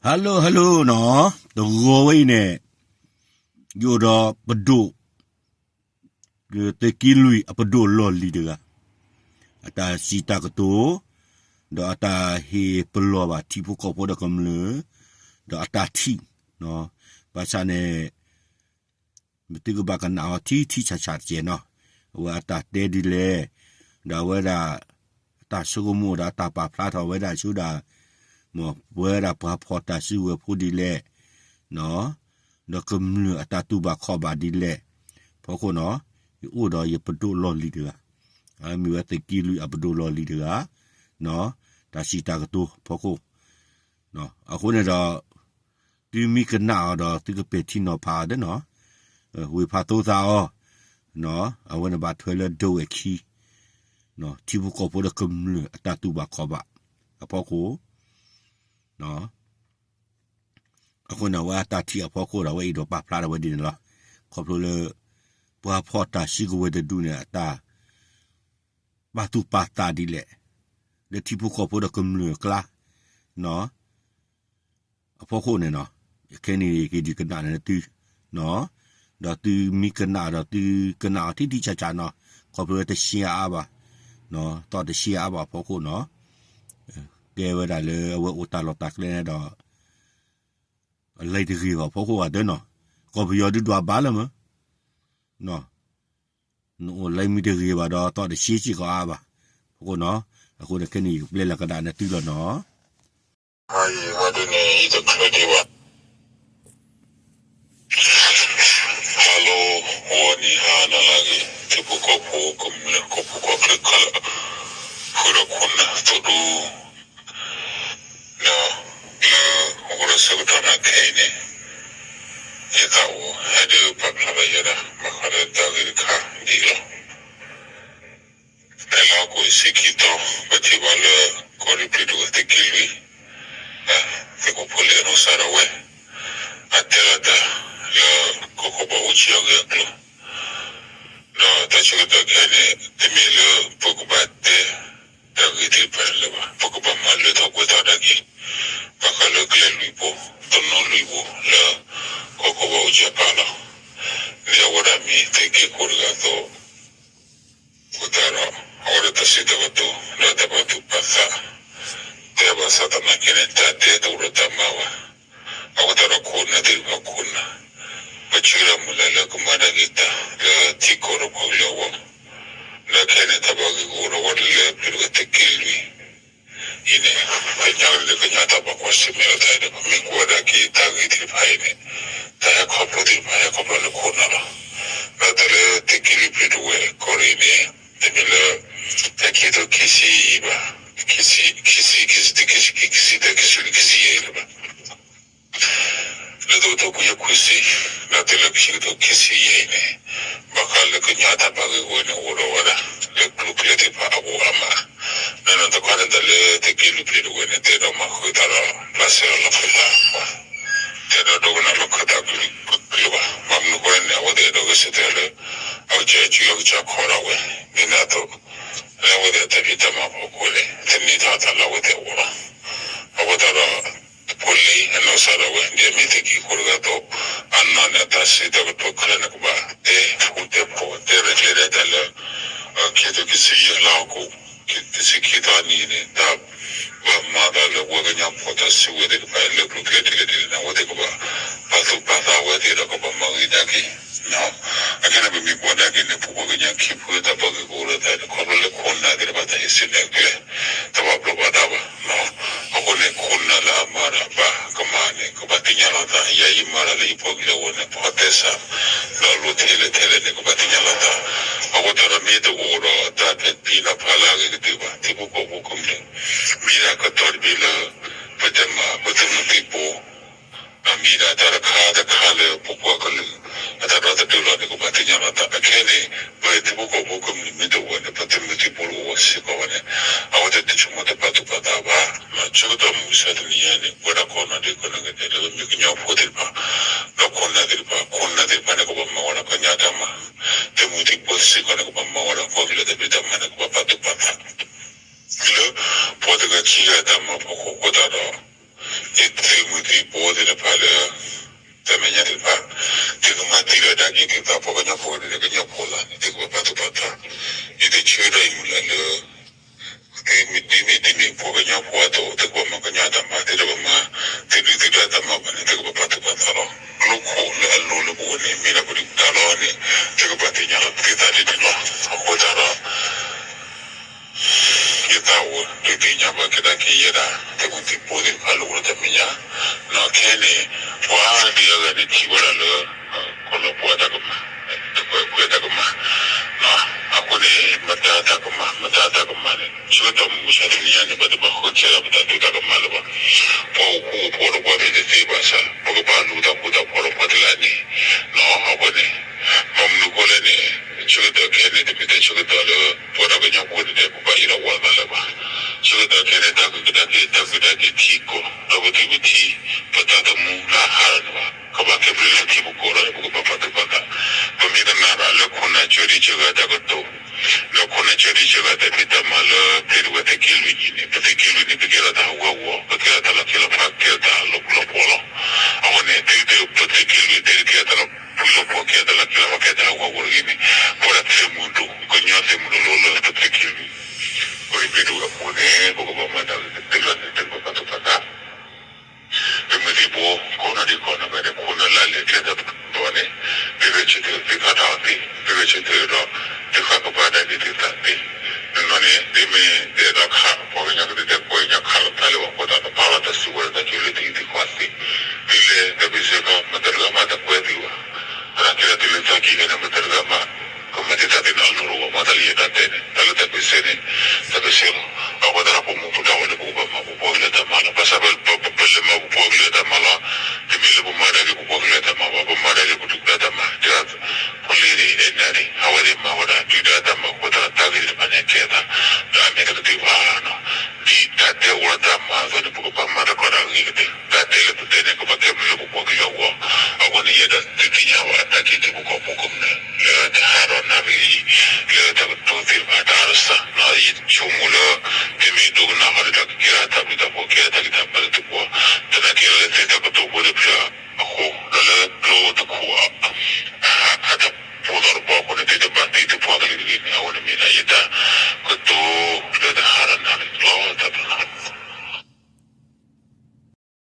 Hello hello နီၤ, တဂီၤဝဲအံၤန့ၣ် ယအိၣ်ဒီးပဒိၣ် သုးက့လွံၢ်အပဒိၣ်လီၢ်လံၤတဂၤ, အတၢ်စံးတၢ်ကတိၤ, ဒီးအတၢ်ဟ့ၣ်ပလီၢ်ဘၣ်ထံဖိကီၢ်ဖိဒီးကမျၢၢ်, ဒီးအတၢ်ထံၣ်, ဘၣ်ဆၣ်န့ၣ် သုကဘၣ်ကနၣ်အီၤထံထံဆးဆးတက့ၢ်နီၤ, အဝဲအတၢ်တဲဒ်လဲၣ်, ဒီးအဝဲဒၣ် အတၢ်ဆိကမိၣ်ဒီးအတၢ်ပာ်ဖျါထီၣ်ဝဲဒၣ်ဆူဒၣ် မ်ပဝဲဒၣ်ပှၤဖီၣ်တၢ်စုကဝဲၤဖိဒ်လဲၣ်, ဒီးကမျၢၢ်အတၢ်တူၢ်ဘၣ်ခီၣ်ဘၣ်ဒ်လဲၣ်, ဖီခိၣ်နီၤ, ယအိၣ်ဒီးယပဒိၣ်လီၢ်လံၤတဂၤ, မ့ၢ်ဝဲသုးက့လွံၢ်အပဒိၣ်လီၢ်လံၤတဂၤ, တၢ်စံးတၢ်ကတိၤဖီခိၣ်, အဃိန့ၣ်ဒီး သုမ့ၢ်ကနၣ်အီၤဒီးသုကပဲာ်ထံနီၤဖးအီၤဒီးနီၤ, ဝ့ၤဖးသိသးအီၤ, အဝဲန့ၣ်ဘၣ်ထွဲလၢဒဝဲၢ်ခံ ထံဖိကီၢ်ဖိဒီးကမျၢၢ်အတၢ်တူၢ်ဘၣ်ခီၣ်ဘၣ်အဖီခိၣ်, အဃိန့ၣ် အဝဲအတၢ်ထံၣ်အဖီခိၣ်ဒီး အဝဲအဲၣ်ဒိးပာ်ဖျါထီၣ်ဝဲဒ်န့ၣ်လီၤ. ခီဖျိလၢ ပှၤဖီၣ်တၢ်စုကဝဲၤတဒူၣ်န့ၣ် အတၢ်ပာ်သူၣ်ပာ်သးဒ်လဲၣ် လၢထံဖိကီၢ်ဖိဒီးကမျၢၢ်အကျါ အဖီခိၣ်န့ၣ်နီၤ, ခဲန့ၣ်ယကဒုးကနၣ်န့ၢ်သု, ဒီးသုမ့ၢ်ကနၣ်ဒီးသုကနၣ်အီၤထံထံဆးဆးနီၤ, ခီဖျိလၢတရှဲအါအါဘၣ်, သီၣ်တရှဲအါအါဘၣ်အဖီခိၣ်နီၤ, ကဲဝဲဒၣ်လၢအဝဲအိၣ်တၢ်လီၢ်တၢ်ကျဲန့ၣ်ဒီး အလဲၤတဂ့ၤဘၣ်အဖီခိၣ်ဂၤဒၢနီၤ, ကီၢ်ပယီၤဒုးဒွးဘၣ်လၢမး, နအိၣ်လဲၤမ့ၢ်တဂ့ၤဘၣ်ဒီး သီၣ်တရှဲစ့ၢ်ကီးအါဘၣ်, အဃိနီၤ, အဃိန့ၣ်ခဲန့ၣ် ယကပျဲလီၤကဒါန့ၢ်သုလီၤနီၤ. ဟါယံၤဟါဒ်န့ၣ် ယတချုးဒံးဘၣ်. Hello, ဂီၤနံၤဟါနၤလၢအဂ့ၤ, ထံဖိကီၢ်ဖိကမျၢၢ် ကီၢ်ဖိကီၢ်ချၢခဲလၢာ်, ဃုာ်ဒီးခိၣ်နၢ်သုးဒူ ဒီး လၢဟီၣ်ခိၣ်ဒီးဆၢကတီၢ်နၤခဲအံၤန့ၣ်, ယသးအိၣ်ဟဲဒုးပာ်ဖျါဘၣ်ယဲဒၣ် ဘၣ်ဃးဒီးတၢ်ဂ့ၢ်တခါဒ်အံၤလီၤ. ဖဲလါအီကူးဆံခံသီ ပထံၣ်ဘၣ်လၢ ကီၢ်ရ့ၣ်ပျံၤတဝဲၤသုးက့လွံၢ် သုးခိၣ်ဖိလ့အနီၢ်ကစၢ်ဒၣ်ဝဲ အတဲလီၤတၢ်လၢ ကီၢ်ခိၣ်ဘၣ်အူကၠံအဂ့ၢ်အကျိၤ, ဒီးတၢ်ဆၢကတီၢ်ခဲအံၤန့ၣ် တမ့ၢ်လၢပကဘၣ်တဲ တၢ်ဂ့ၢ်သ့ၣ်တဖၣ်န့ၣ်လၢၤဘၣ်, ပကဘၣ်မၤလၢထီၣ်ပှဲၤထီၣ်ဒၣ်က့ၤ ဘၣ်ဃးလၢကျဲလွံၢ်ဘိ တနီၤလွံၢ်ဘိလၢ ကီၢ်ခိၣ်ဘၣ်အူကၠံအပၢ်လီၤ. ဒ်အဝဲဒၣ်မ့ၢ်သုးက့ခိၣ်တဂၤအသိး အဃိသတးဒီး အဝဲဒၣ်တၢ်စံးတၢ်ကတိၤ ဒီးတၢ်ပာ်သူၣ်ပာ်သး တဲဘၣ်ဆၣ်သနာ်က့န့ၣ် တၢ်တဲတအိၣ်ဒီးတၢ်မၤဘၣ်. အဃိသတးဒီးခိၣ်နၢ်သ့ၣ်တဖၣ်ခိၣ်နၢ် ပဆၢဒၣ်မုၢ်လၢ်လၢကမၤတၢ်ဂ့ၤတၢ်လၢထံကီၢ်ဒီးပှၤကလုာ်အဂီၢ်, လၢခဲအံၤန့ၣ် တၢ်ဘၣ်ဂ့ၢ်ကအိၣ်ဒီးဝဲဒၣ်လၢပျံၤတဝဲၤသုးက့လွံၢ် အံၤန့ၣ် ကညီလၢကညီတၢ်ဘၣ်ကွၢ်ဆၢၣ်မဲာ်အသးဒီး ပမ့ၢ်ကွၢ်ဒၣ်က့ၤတၢ်ဂ့ၢ်သ့ၣ်တဖၣ်အံၤန့ၣ် တၢ်ဟဲခီဖျိသ့ၣ်တဖၣ် ဟဲခီဖျိလၢခိၣ်နၢ်လီၤ. ဒီးတၢ်လၢသုးက့လွံၢ်ပျံၤတဝဲၤကီၢ်ရ့ၣ်န့ၣ် တမ့ၢ်လၢ တၢ်ခံကထိခံဆံအံၤဘၣ်, ခံဆံ, ခံဆံ, ခံဆံတၢ, ခံဆံခံဆံ, ခံဆံတၢ, ခံဆံလွံၢ်, ခံဆံယဲၢ်လၢၤဘၣ်. လၢတကထိခွံကယၤခွံဆံ ဒီးတုၤလၢခံကထိခံဆံယဲၢ်အံၤန့ၣ် ဘၣ်ဃးလၢကညီတၢ်ဘၣ်ဂ့ၢ်ဝဲန့ၣ် အိၣ်ဒီးဝဲဒၣ် လၢကျိၤကျဲသ့ၣ်တဖၣ်အဂီၢ်အါမး, ဒီးတခီန့ၣ် တၢ်လၢသုးက့လွံၢ်ပျံၤတဝဲၤန့ၣ် တဲဒီးမၤဃုာ်သးဒီး ဘၣ်ဆဲးလီၤလီၤခၢၣ်သးပှၤ, တအဲၣ်ဒိးဒိကနၣ်လီၤခၢၣ်သးကလုာ်ကလုာ်ဘၣ်. ဘၣ်မနုၤအဃိလဲၣ်န့ၣ် အဝဲသ့ၣ်အဲၣ်ဒိးဂဲၤဆၢထၢၣ်လၢ အကစၢ်စုလီၢ်ကစၢ်ခီၣ်ဒၣ်ဝဲ ဒ်န့ၣ်အသိး လၢအဝဲသ့ၣ်အတၢ်ဖံးတၢ်မၤအဖီခိၣ်န့ၣ် သန့ၤထီၣ်အသးလၢအဝဲသ့ၣ်အဂီၢ်လီၤ. အဃိသတးဒီး ဖိလံၤအနီၢ်ကစၢ်ဒၣ်ဝဲ ဒ်အမ့ၢ်သုးက့ခိၣ်တဂၤအသိး အနီၢ်န့ၣ် အတၢ်စံးတၢ်ကတိၤခဲလၢာ်န့ၣ် ကဘၣ်တဲဖုၣ်တဲဖိး တဲရဲၣ်ကျဲၤဒၣ်တၢ်လၢ ခံကထိခံဆံယဲၢ်လါအီကူး ခံဆံခံသီနံၤန့ၣ် တၢ်ဘၣ်မၤသးလၢပှၤကညီဖီၣ်တၢ်စုကဝဲၤသ့ၣ်တဖၣ် လၢကျိၤကျဲဒ်လဲၣ်ဒ်လဲၣ်န့ၣ် အဝဲသ့ၣ်ကဘၣ် ပာ်သူၣ်ပာ်သးဝဲသ့ၣ်ဒီးကဘၣ်မၤဂ့ၤဒၣ်က့ၤ အခဲန့ၣ် ပမ့ၢ်ကွၢ်ဒၣ်က့ၤန့ၣ် ပပှၤကညီခံဖုတၢ်ဘၣ်ဂ့ၢ်ကအိၣ်ဒီးတၢ်န့ၣ် ခီဖျိလၢခိၣ်နၢ်သ့ၣ်တဖၣ် တၢ်ဟ့ၣ်စ့ၢ်န့ၣ်အကျဲ တဘၣ်ပျိာ်ဘၣ်တၢ်ဘၣ်. အဃိန့ၣ် ခိၣ်နၢ်လၢအမၤတၢ်ဘၣ်ကမၣ်န့ၣ် ကဘၣ်သ့ၣ်ညါလီၤသး ယၤယမၤတၢ်လၢယပှၤကလုာ်အဂီၢ်န့ၣ် ဖီတဲစး ဒီးလိၣ်ထဲလဲၣ်ထဲလဲၣ်န့ၣ် ကဘၣ်သ့ၣ်ညါလီၤသး. အဃိသတးဒီး မ့ၢ်တအိၣ်ဒီးတၢ်ပဲာ်ထံနီၤဖးလၢအဂ့ၤကတၢၢ်ဘၣ် ထံဖိကီၢ်ဖိကမျၢၢ် မ့ၢ်ဒၣ်ကတီၢ်တဘ့ၣ်လၢ ပတမၤပသုးမုၢ်သံၣ်ဘိ အမ့ၢ်ဒၣ်တၢ်တခါတခါလၢပပှၤကလုာ် အတၢ်ဒီသဒၢလီၤန့ၣ် ကဘၣ်သ့ၣ်ညါလီၤသး. အခဲန့ၣ် ပထံဖိကီၢ်ဖိကမျၢၢ်မ့ၢ်တအိၣ်န့ၣ် ပသုးမုၢ်သံၣ်ဘိတအိၣ်ဘၣ်စ့ၢ်ကီးဘၣ်န့ၣ် အဝဲသ့ၣ်တဆိကမိၣ်တပာ်သူၣ်ပာ်သးဘၣ်. ဆၢကတီၢ်မုၢ်မဆါတနံၤအံၤန့ၣ် ပဝဲဒၣ်ကိးနီၢ်ဒဲးကိးနီၢ်ဂၤဒဲးလၢပမ့ၢ်ကညီဖိသ့ၣ်တဖၣ် ဒီးခိၣ်နၢ်သ့ၣ်တဖၣ် ခိၣ်နၢ်သ့ၣ်တဖၣ်န့ၣ် ကဘၣ်မၤဝဲဒၣ်ကညီတၢ်မၤ, သုးမုၢ်သံၣ်ဘိစ့ၢ်ကီးန့ၣ် ကဘၣ်မၤဝဲဒၣ်ကီၢ်ကလုာ်တၢ်ဖံးတၢ်မၤန့ၣ် ကဘၣ်ပာ်သူၣ်ပာ်သး လၢပှၤတဂၤခံဂၤတၢ်မၤဖီခိၣ်အဃိသတးဒီး ယသုးမုၢ်သံၣ် ပှၤသိး သုကဘၣ်မၤကညီအတၢ်မၤ သုတကမၤ သုဒုၣ်သုဒါတၢ်မၤဘၣ်န့ၣ် သုကဘၣ်ပာ်သူၣ်ပာ်သးလီၤ. ကျိခိၣ်လၢအလိၤလၢပဂီၢ်န့ၣ် မ့ၢ်ဒၣ်ပဒုၣ်ပဒါလီၤန့ၣ် သုကဘၣ်သ့ၣ်ညါလီၤသုသးဒ်န့ၣ်လီၤ. အဃိသတးဒီး ယသးအိၣ်ဒုးသ့ၣ်ညါဘၣ်ကဒါက့ၤယဲဒၣ် သုးမုၢ်သံၣ်ဘိသ့ၣ်တဖၣ်လၢအိၣ်ဒီးတၢ်မဲာ်ညါ, ခဲအံၤန့ၣ် ပှၤဒ်အဂၤန့ၣ်ထံၣ်ဝဲဒၣ်လၢ ကီၢ်လီၤပှီၢ်အတၢ်ကမၣ်, တကွဲးကွဲးအတၢ်ကမၣ်, အဃိန့ၣ် မတၤတၢ်ကမၣ် မတၤတၢ်ကမၣ်န့ၣ် ဆၢကတီၢ်မုၢ်မဆါတနံၤညါန့ၣ် ပတဘၣ်ဃုထၢဒီးပတၢ်ဒုးတၢ်ကမၣ်လၢၤဘၣ်. ပှၤအိၣ်ဃူအိၣ်ဖိးဒီးပှၤမ့ၢ်တသ့ဘၣ်ဆၣ် ပကဘၣ်လူၤတၢ်ဃူတၢ်ဖိးဒီးပှၤတလၢန့ၣ်, အဃိန့ၣ် မ့ၢ်မနုၤအဃိလဲၣ်န့ၣ် ဆၢကတီၢ်ခဲအံၤန့ၣ် တမ့ၢ်ထဲဆၢကတီၢ်လၢ ပှၤဒီကညီဖိန့ၣ်ဒီး ပဘၣ်အ့ၣ်ဒီးဝီသးလၢၤဘၣ်. ဆၢကတီၢ်ခဲအံၤန့ၣ် တၢ်ကကဒါက့ၤ တၢ်ကဒါက့ၤထံကီၢ် ဒီးပသုးပထံ ပတၢ်သမူလၢအဟးထီၣ်န့ၣ်ဘၣ် ကဘၣ်ကဲဘျုးလၢထံဖိကီၢ်ဒီး ပကဘၣ်ပာ်သူၣ်ပာ်သး. ပမ့ၢ်ကနၣ်ဒီးလၢခိၣ်နၢ်ကၠီၤဒံကၠီၤဂၤတၢ်ကတိၤ လၢခိၣ်နၢ်ကၠီၤဒံကၠီၤဂၤတၢ်ဖံးတၢ်မၤလၢ ဖဲဒဝဲသုးက့လွံၢ်အံၤန့ၣ် ပသုးက့လွံၢ်န့ၣ် ပကဲထီၣ်တၢ်ဟးဂူာ်ဟးဂီၤ ပကဲထီၣ်တၢ်လီၤခ့လီၤဖး ကဲထီၣ်တၢ်လီၤပှီၢ်လီၤ. အဃိန့ၣ် သုးက့ပသုးက့လွံၢ် သုးကဲထီၣ်တၢ်လီၤပှီၢ်လီၤဖး ကဲထီၣ်တၢ်လီၤခ့လီၤဖး ကဲထီၣ်တၢ်ဟးဂူာ်ဟးဂီၤတဂ့ၤန့ၣ် ပဝဲဒၣ်သုးမုၢ်ဒိၣ် ကညီသုးမုၢ်ဒိၣ်လၢလၢပသုးက့လွံၢ် ပရံးပ့းဒိၣ်အပူၤန့ၣ် ပကဘၣ်မၤတၢ်ဂ့ၤကတၢၢ်လီၤန့ၣ် သုကဘၣ်ပာ်သူၣ်ပာ်သး သုးမုၢ်သံၣ်ဘိ ကိးနီၣ်ဒံးကိးနီၣ်ဂၤဒဲး ခိၣ်နၢ်လၢလဲၤကျဲဒီးပတီၢ်န့ၣ် သုဂဲၤဆၢထၢၣ်သုခးတၢ်အီၤသ့, သုဂဲၤဆၢထၢၣ်ဒီး သုဃၣ်ကပၤဒၣ်က့ၤသုသးသ့, နီၢ်နီၢ်န့ၣ် သုမ့ၢ်တအဲၣ်ဒိးခး ပှၤကညီကဒဲး ပှၤကညီခးလိာ်သးလၢပှၤဃိသတး ပာ်လီၤတၢ်စုကဝဲၤဒီးတၢ်ကၠိလၢသုဟံၣ်သုဃီသ့, သုလဲၤတၢ်ပ့ၤစ့ခီ မတၤတဂၤမးတကွဲသုဘၣ်, သနာ်က့ဒီးသုလၢသးကံၢ်ခဲန့ၣ် မတၤတဂၤမး ကမၤတံာ်တာ်သုန့ၣ်အလိၤလီၤ. မ့ၢ်တၢ်လၢယအဲၣ်ဒိးတဲန့ၣ် တၢ်လၢတၢ်ပ့ၤစ့န့ၣ် တၢ်ပ့ၤစ့လီၤ. အဃိသတးဒီးပမူပဒါဝဲန့ၣ် ပကဘၣ်မၤပပှၤကလုာ်အတၢ်မၤလီၤ. ဘၣ်ဆၣ်ပလဲၤမၤပပှၤကလုာ်အတၢ်မၤလီၤ. တမ့ၢ်လၢပမၤဒၣ်က့ၤပပှၤကလုာ်အတၢ်မၤဘၣ်, ပမၤဒၣ်က့ၤပဒုၣ်ပဒါတၢ်မၤ, တၢ်ဖိလ့ၤဒ်အဲၣ်နၤဒ် အဝဲသ့ၣ်မၤဝဲဒၣ်ဒုၣ်ဒါတၢ်မၤအဃိသတးဒီး တၢ်ဂ့ၢ်သ့ၣ်တဖၣ်န့ၣ်ကဲအသး ဒီးအမ့ၢ်တက